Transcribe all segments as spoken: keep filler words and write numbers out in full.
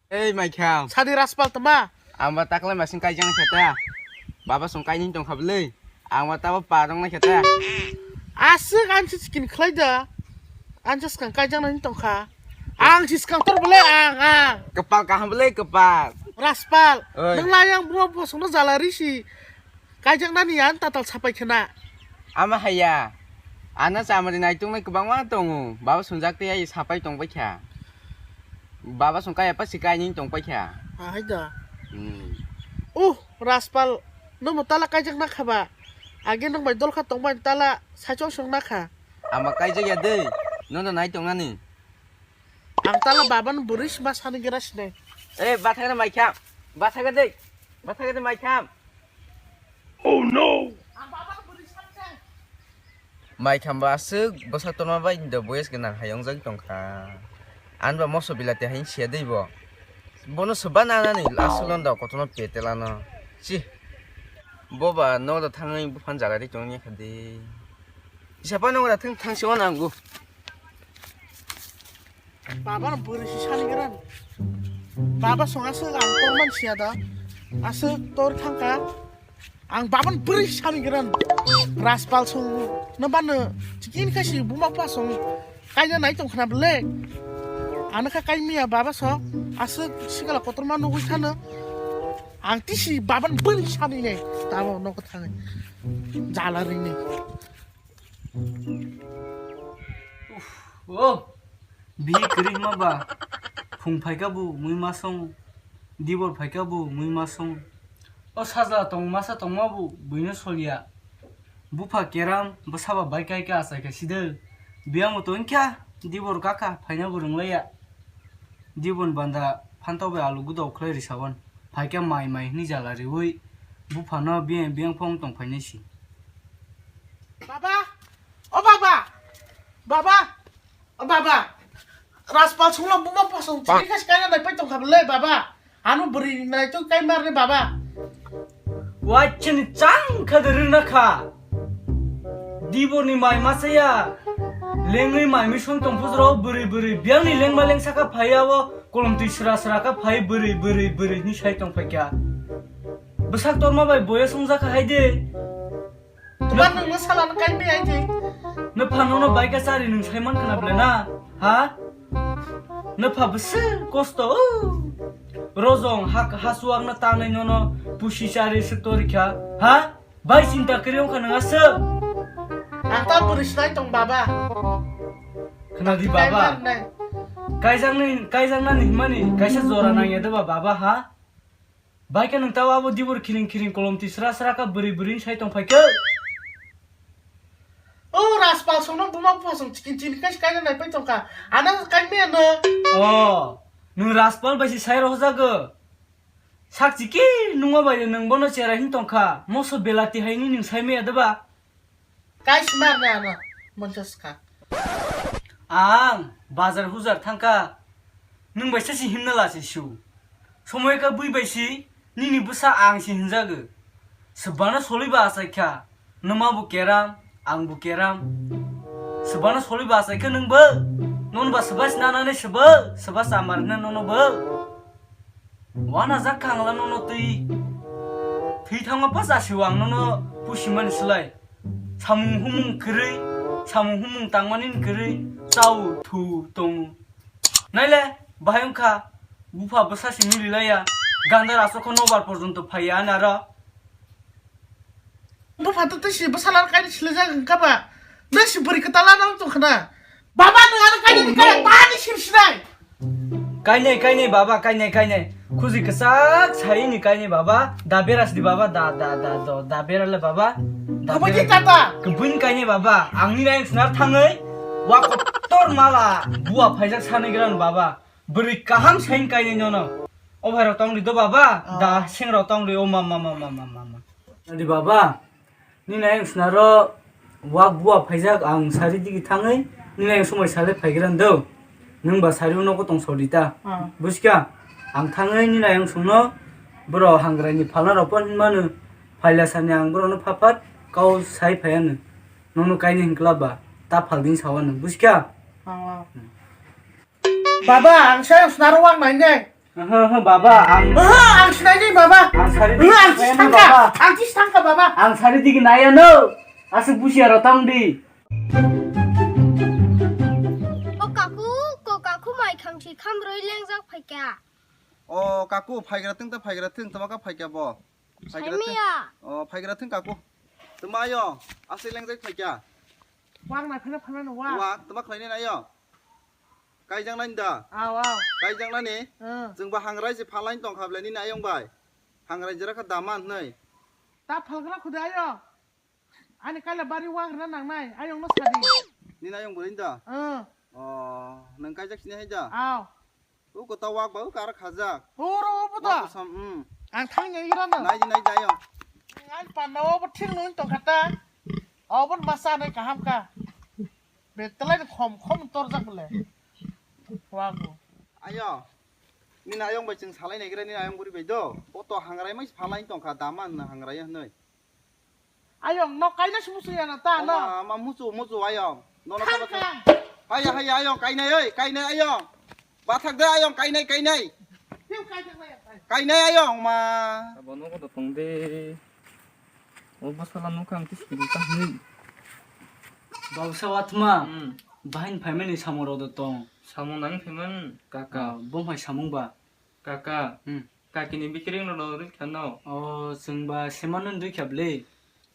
Ei, Maikham. Sadi Raspal tama? Ang ba taklai masing kaijak na khe ta. Baba song kainwi tong kha bwlwi. Ang ba tabo parong na khe ta. Aswk ang se chicken khlai da. Ang se swkang kaijak nani tong kha. Ang se swkang tor bwlwi ang, ang. Kwpal kaham bwlwi, kwpal. Raspal. Oi. Nang lai ang buma bosong no jala risi. Kaijaknani ang tatal sapai khna. Ama haya. Ano chamari naituknai kwbangma tongo. Baba sungjak tei ai sapai tongbai kha. Baba song kaya pa sikai ni tongpai kha. Ah, hai da. Hmm. Uh, Raspal, nomo tala kaijak na kha ba? Age nang bai dol kha tongbai tala saichong song na kha. Ama kaijak ya de. Nono nai tongnani. Ang tala baba no bwrwi sima sani gira sinai. Eh, bathai na Maikham. Bathai ga de. Bathai ga de Maikham. Oh no! Mai khamba aswk bwsa torma bai do boyes gwnang hai wngjak tongkha. Ani ba moso bilati hai siya dei bo. Bono swba nanani aswk lon da kotorma petelano. Chi. Bo ba no da thangwi buphan jala ri tongni kha de. Isa pa no da thang thang siwa nango. Baba no bwrwi si sani gran. Baba song aswk ang tor man siya da. Aswk tor thangka. Ang baba no bwrwi si sani gran. Raspal song no ban no chikin kha si buma pa song. Kaina nai tong khna bele. Ano kha kai miya baba song. Aswk sikala kotor ma nugwi khano. Ang tisi baba no bwrwi si sani ne. Tamo no ko thangai. Jala ri ne. Uff, oh, bihik kwrwi hwnma ba, phung phaikha bo mui ma song, dibor phaikha bo mui ma song. O sajla tong masa tongma bo buino soliya. Bupha keram bwsa ba bai kai kha achai kha side. Biyang bo tongkha, dibor kakha phaina bo rwnglaiya. Dibon banda phantok bai alu gudok khlai ri sawan. Phaikha mai mai hwnwi jala riwi buphano biyang biyang phong tong phainai si. Baba! O baba! Baba! O baba! Raspal songno buma pasong chini kha kaina nai pai tong kha le baba. Ano bwrwi nai tong kai mar ni baba. Waithani chang kha de rwna kha. Diboni mai masa ya. Lengwi mai misong tong phujro bwrwi bwrwi biyangni lengma lengsa kha phaiya o kolom twi sra sra kha phai bwrwi bwrwi bwrwi hwnwi sai tong phaikha. Bwsak torma bai boya songjak kha hai de. Tuban nwng no salano kai bai ai de. Nw phano no bai kha chari nwng sai man khna ble na? Ha? Nw pha bwswk kosto o. Rojong hak hasuak no tanai nono pusi chari swk tori kha. Ha? Bai chinta kwrwi wngkha nwng aswk. Ang ta bwrwi sinai tong baba. Khna di baba. Kaijak nai, kaijak nani himani kaisa jora nangya de ba baba ha? Bai khe nwng ta abo dibor khiring khiring kolom twi sra sra kha bwrwi bwrwi sai tong phai khe. O Raspal songno buma bupha song chikin chini kaisa kaina nai pai tong kha. Ano kai maya no. O, nwng Raspal bai si sai rohjago. Sak chikir nungma bai nwng bono cherai hin tong kha. Moso belati hai ni nwng sai maya de ba? Kai smar na ano monchas kha. Ang bazar hujar thang kha. Nwng bai se si himna la se su. Somoi ka bui bai si nini bwsa ang si hinjago. Swbano soli ba achai kha. Nwma bo keram, ang bo keram. Swbano soli ba achai kha nwng bo. Nono ba swba sinanani swbo, swba chamar hwnwi nono bo. Wana jak kha ang la nono twi. Thwi thangma pa jasio ang nono pusimani slai. Samung humung kwrwi, samung humung tangmani kwrwi, chao thu tongo. Naile, bahai wngkha, bupha bwsa si mililaiya, gandar aswk khe nobar porjonto phaiya ani aro. Bupha to twi si bwsala kaini silaijak wngkha ba, nang si bwrwi kwtal ano wng tong khna. Baba, nwng ano kaini ni kaya tani sim sinai. Kainai, kainai, baba, kainai, kainai. Khuji kwchak sai ni kainai, baba. Da beras di, baba, da, da, da, do, da berale, baba. Da Kabo beras. Di tata. Kwbwin kainai, baba. Ang ni nai snar thangwi. Wa kotor mala. Bua phaijak sanai gran, baba. Bwrwi kaham sain kainai nono. O bhai rok tong di do, baba. Oh. Da seng rok tong di, o ma, ma, ma. Di, baba. Nini ayang snaro wak bua phaijak, ang sari digi thangwi nini ayang somoi salai phaigra do. Nwng ba sari o nogo tong sodi ta. Ah. Buskha, ang thangwi nini ayang songno boro hangrani phalna rok pon hinmano phaila sani ang borokno pha phat kau sai phaiano. Nono kaini hinkla ba ta phal ding sawano. Buskha? Ah. Baba, ang sai snaro wak nai nai. Oho, oho, baba, ang, oho, ang sinai di, baba. Ang sari di, oho, ang sinai di, thangka, baba. Ang thangka, baba. Ang sari di naya no. Asuk busi aro tang di. O kaku, ko kaku mai kham si kham roi lengjak phaikha. O kaku, phaigra thung ta phaigra thung, tama ka phaikha bo. Phaigra thung. Saimiya. O phaigra thung kaku. Tama ayo, asuk lengjak phaikha. Wang na phina phana no wa. Wa, tama khlai ni ayo. Kaijak nani da? Aw, aw. Kaijak nani? Hmm. Chwng ba hangrai se phalai tong kha bwle nini ayong bai. Hangrai jera kha daman hnai. Ta phalgra khuda ayo. Ani kaila bari wagrina nangnai, ayong no sadi. Nini ayong bwrwi da? Hmm. Oh, nang kaijak sini hai da? Aw. U ko ta wak ba u kar khajak. Oro obo da. Wak sam, hmm. Ang thang nai gira no. Nai di, nai di ayong. Ang panna obo thil nung tong khata. Obo masa nai kaham ka. Betlai khom khom torjak bole. Wago. Ayo. Nini ayong bai chwng salai naigra nini ayong buri bai do. Poto hangrai mai phalai tong kha daman na hangrai hnoi. Ayong no kaina si musu yana ta no. Ma, ma musu musu ayong. No no kaba. Haya haya ayong kainai oi kainai ayong. Bathak de ayong kainai kainai. Kainai ayong ma. Abo no ko tong de. O bwsala nukha ang tei sidi ta hwnwi. Bausa watma. Hmm. Bahain phaimani samung rok do tong. Samung nang phaiman kaka. Ah, bom hai samung ba. Kaka. Hmm. Kakini bikiring no rwi khano. O, chwng ba semano rwi kha bwle.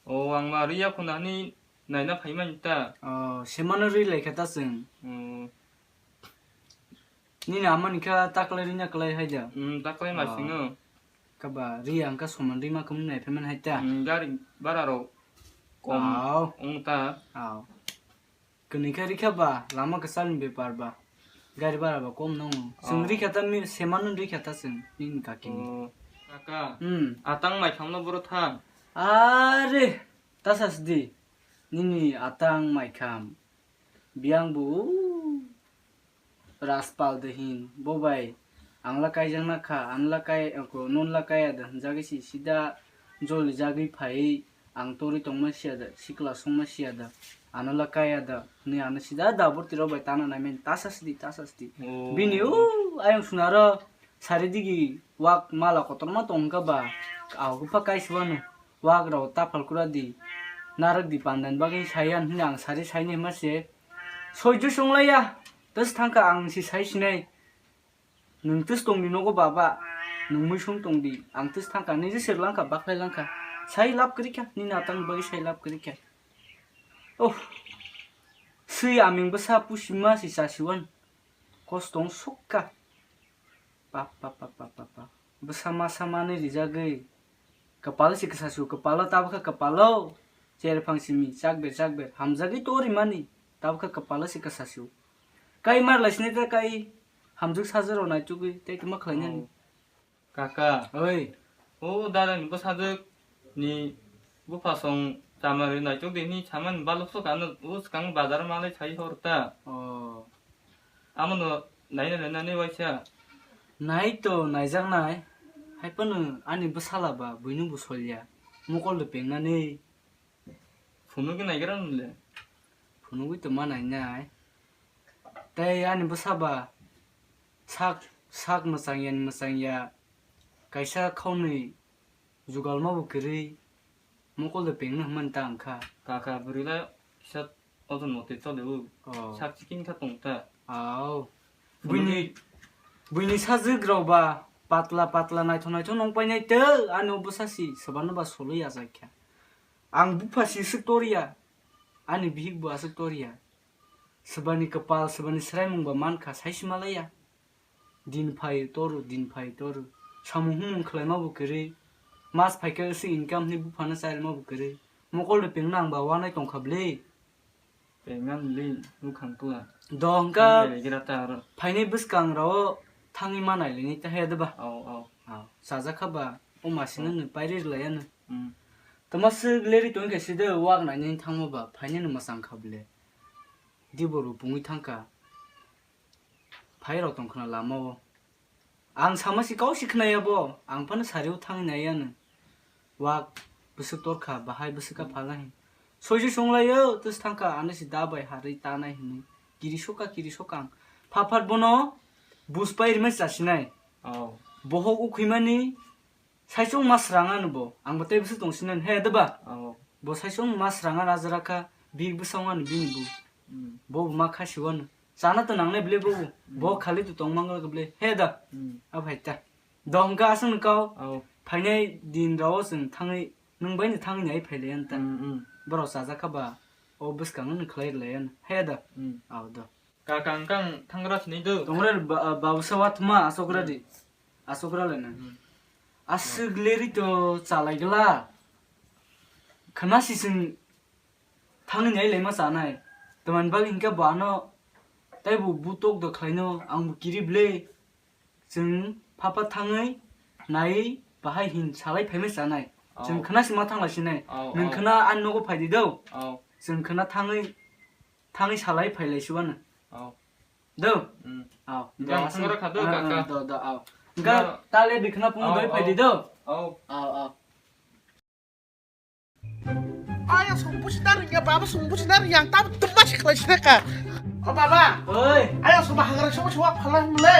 O, ang ma rwi ya khuna hwnwi naina phaimani ta. O, semano rwi lai kha ta chwng. Hmm. Nini amani kha taklai rina klai hai da? Hmm, taklai ma sino. Kaba ri ang kha soman rima khe mung nai phaimani hai ta? Hmm, gari bara rok kom. Aw. Wng ta. Aw. Kwnwi kha ri kha ba, lama kwchal ni bepar ba. Gari bara ba kom nang. Chwng ri kha ta mi semano ri kha ta chwng nini kaki ni. Oh, kaka. Hmm. Atang mai khamno boro thang. Are, ta sas di. Nini atang mai kham. Biyang bo, o, Raspal de hin, bo bai, ang la kaijak na kha, ang la kai, ako, non la kaiya da, hwnjagwi si sida joli jagwi phai, ang torwi tongma siya da, sikla songma siya da, ano la kaiya da, hwnwi ano sida da borti rok bai tana nai mani, tasa sidi, tasa sidi. Oh. Bini, o, ayang sunaro, Sari digi wak mala kotorma tong kha ba, aw, bupha kaisa wano wak rok taphal kura di, narwk di pandan bagwi saiyan hwnwi ang sari saini hwnma se. Soijo songlaiya, tes thangkha ang si sai sinai. Nwng tes tong di nogo baba, nwng muisung tong di, ang tes thangkha, nini se langkha, baklai langkha, sai lab kwrwi kha, nini atang bagwi sai lab kwrwi kha. Oh, swi aming bwsa pusima si chasiwan, kostong sukha. Pap, pap, pap, pap, pap, pap. Bwsa masa manwi rijagwi. Kwpalo se kwsa su, kwpalo tabukha kwpalo. Cherphang simi, chakber, chakber. Hamjagwi torimani. Tabukha kwpalo se kwsa su. Kai mar lai sini ta kai. Hamjak sajak rok naitukgwi. Tei tuma khlainani. Oh. Kaka. Oi. O dada ni bwsajwk ni buphasong chamari naituk di hwnwi samani balwk swk ano o swkang bazar malai sai hor ta. Oh. Amo no naina naina ni waisa. Nai to naijaknai. Hai phano ani bwsala ba buino bo solya. Mokol do pengnani. Phunugwi naigra nwnle. Phunugwi to ma nainai. Tei ani bwsa ba sak, sak mwchangya ni mwchangya kaisa khawnwi jugalma bo kwrwi mokol de pengno hwnmani ta wngkha. Kaka bwrwi la kisa ojon motwi choli o. Oh. Sak chikin kha tong ta. Au. Phunugwi. Buini, buini sajwk rok ba patla patla naithok naithok nong painai tei ani o bwsa si swbano ba solwi achai kha. Ang bupha si swk toriya, ani bihik bo aswk toriya. Swbani kwpal, swbani swraimung ba mankha, sai si malaiya. Din phai toru, din phai toru. Samung humung khlaima bo kwrwi. Mas phaikhe aswk income hwnwi buphano chairima bo kwrwi. Mokol de pengno ang ba wanai tongkha bwle. Pengan li nukhang tula. Do hwnkha. Ang bere gira ta aro. Phainai bwskang rao thangwi manai lini ta he de ba. Au, au. Au. Sajak kha ba. O masino no pairi rwlai ano. Hmm. Tama swk leri tong khe side wak nainani thangma ba phainani mwchang kha bwle. Dibo rupungwi thang kha. Phai rok tong khna lama o. Ang sama si kau si khna ya bo. Ang phano sari o thang nai ya no. Wak bwswk tor kha bahai bwswk kha phalai. Soijo song lai o tus thang kha ano si da bai harwi ta nai hinwi. Kiri soka kiri soka ang. Phaphat bono bus pai rima si chasi nai. Oh. Bohok ukhwimani saichung ma srang ano bo. Ang bo tei bwswk tong sinani, he da ba? Oh. Bo saichung ma srang ano ajra kha, bini bwsang ano bini bu. Hmm. Bo bo ma kha siwano. Chana to nangnai bwle bo. Hmm. Bo khali to tong mangla bwle, he da? Hmm. A phai ta. Do hwnkha aswk ni kau. Oh. Phainai din rao chwng thangwi, nwng bai no thangwi nai phai lai yan ta. Hmm, hmm. Borok chajak kha ba, o bwskango no khlai lai yan, he da? Hmm. Ao do. Kaka wngkha ang thangra sini do. Tongra ba-, babusa watma asokra di. Hmm. Asokra le nang. Hmm. Aswk leri to chalai gla. Khana sising thangwi nai laima chanai. Tamani bagwi hinkhe bo ano taibo butok do khlaino, ang bo kirib le. Chwng phapha thangwi nai bahai hin salai phaima chanai. Chwng, oh, khana sima thangla sinai. Oh, nwng, oh, khana ani nogo phaidi do. Oh. Chwng khana thangwi, thangwi salai phailai siwano. Oh. Do? Mm. Ao. Yang do, aswk thangro kha do, ah, kaka. Ah, do, do, ao. Hwnkha, no, tale bikna pungo, oh, doi phaidi, oh, do. Oh. Ao, ao. Aya song busi na ringya, baba song busi na ringya, ang tam tumma si khlai sina ka. O baba. Oi. Aya song ba hangra song song phala mle.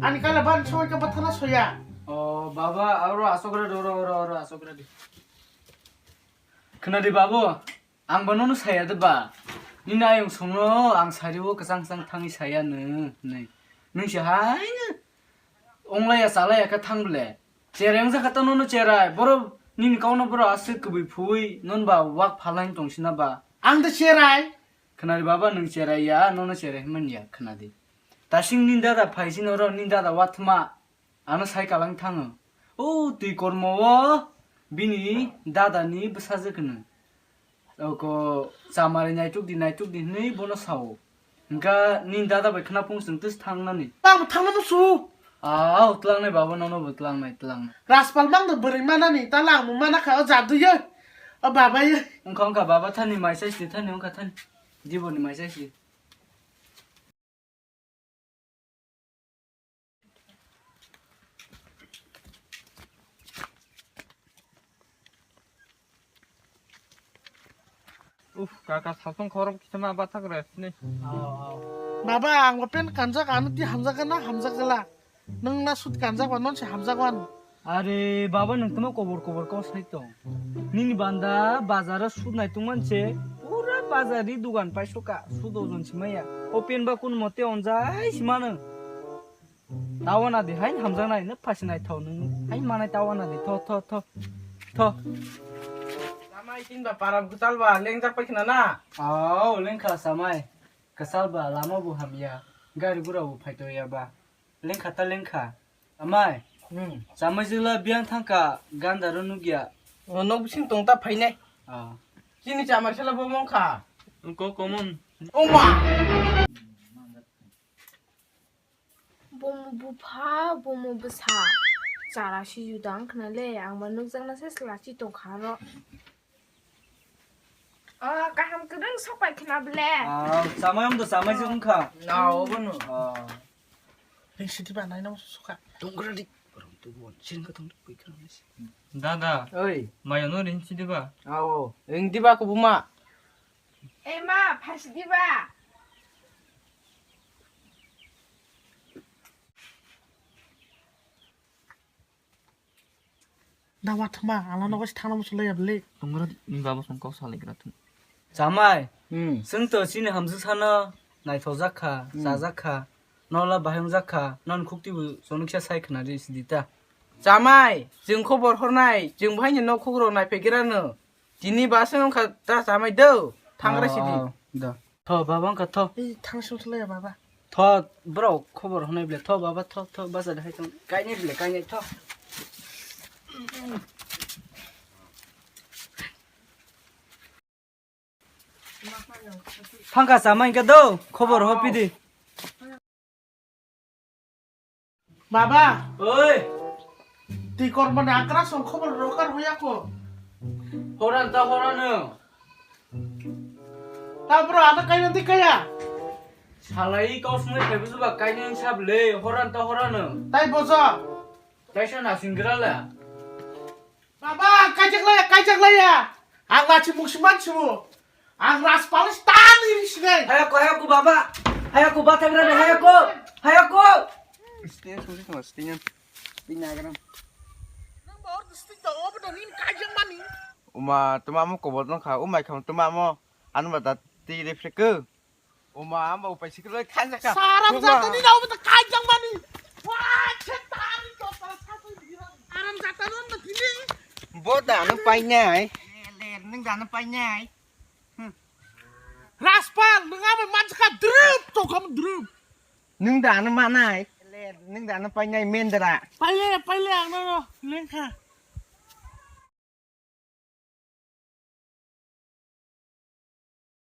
Ani kala ban song ka bathana soya. O baba, aro asokra do, ro, ro, ro, asokra di. Khna di babu. Ang bo nono saya de ba? Nini ayung songno ang sari o kwchang kwchang thangwi saya nw, hwnwi. Nwng se hai nw onglaiya chalaia khe thang ble. Cherai wngjakha to nono cherai. Boro nini kau no boro aswk kwbwi phui non ba wak phalai tong sina ba? Ang de cherai. Khna di baba, nwng cherai ya, nono cherai hwnmani ya, khna di. Tasing nini dada phai sini oro, nini dada wathma. Ano sai kalang thango. O twi kormo o bini dada ni bwsajwk hwno. Oko chamari naituk di, naituk di hwnwi bono sao. Hwnkha nini dada bai khna phung chwng twis thangnani. Tamo thangna musu. Ao, tlangnai baba, nono bo tlangnai, tlangnai. Raspal mang do bwrwi manani, ta langmung mana kha o jadu ye. O baba ye. Wngkha, wngkha baba thani mai sai si thani wngkha thani. Diboni mai sai si. Uf, kaka, sasong khorok kisa ma bathak rw sini. Baba, ang bo pen kanjak, ano ti hamjak na hamjak gala. Nwng na sut kanjak ba non se hamjak wan. Are baba, nwng tamo kobor kobor kok sai tong. Nini banda bazar o sut nai tong man se, pura bazar ri dugan pai soka, sut ojon si maya. O pen ba kun mote onjai si mano. Tawana di hai hamjak nai, nwk phasi nai tho nwng. Hai manai tawana di, tho, tho, tho. Tho. Samai tin ba para kwchal ba lengjak pai khna na? Ao, lengkha samai. Kwchal ba lama bo hamya. Gari gura bo phaito ya ba. Lengkha ta lengkha. Amai. Hmm. Chamai jwla biyang thangkha ganda ro nukya. O nok bising tong ta phainai. Ah. Chini chamai sala bo mongkha. Ko komon. Oma. Bomo bupha, bomo bwsa. Chara si judang khna le, ang ba nukjakna se sla si tongkha ro. O, kaham kwrwng sok pai khna ble. Ah, chamai wng do chamai se wngkha. Na, obo no. Ah. Ring sidi ba nai nang sukha. Tongkra di. Rom tu bon, sing ka tong koi kra mes. Dada. Oi. Mayo no ring sidi ba. Ah, o. Ring di ba ko buma. E ma, phasi di ba. Dawa thma, ala nogo se thangna muchung laiya bwle. Tongra ni baba song kok salai gra thung. Chamai, hmm, chwng to chini hamjwk sano naithok jak kha, hmm, chajak kha, nola bahai wngjak kha, non khukti bo chonok kisa sai khna ri sidi ta. Chamai, chwng khobor hornai, chwng bahai ni nok khuk rok naiphai gra no. Tini ba se wngkha ta chamai do, thangra sidi. Oh, oh, do. Tho, baba wngkha tho. Ei, thang sung thlaya baba. Tho, bro, khobor hwnwi ble. Tho, baba, tho, tho, basa de hai tong. Kainwi ble, kainwi tho. Phangkha chamai khe do, khobor ho pidi. Baba. Oi. Twi kormani akra song khobor rokar hoya ko. Horan ta horano. Ta bro, ano kainan di kaya. Salai kau sumai phai buju ba kainan sab le, horan ta horano. Tai bojo. Tai sa na singra la. Baba, kaijak laya, kaijak laya. Ang lachi muksi mansibo. Ang ras palis tani risinai. Hayako, hayako, baba. Hayako, batagra de, hayako. Hayako. Sting sung sung sting. Sting agram. Nang bor sting to obo to nin kajang mani. Uma tuma mo kobor nang kha, umai kham tuma mo. Anu ba da ti re phre ko. Uma amba upai siklo khan ja kha. Saram jata ni na obo to kajang mani. Wa chetan to para sa ko dira. Aram jata non na tini. Bo da no pai nai. Le ning da no pai nai. Raspal, nwng amo manjakha drup, tokam drup. Nwng da ano manai? Le, nwng da ano painai mendra? Paile, paile, ang nono lengkha.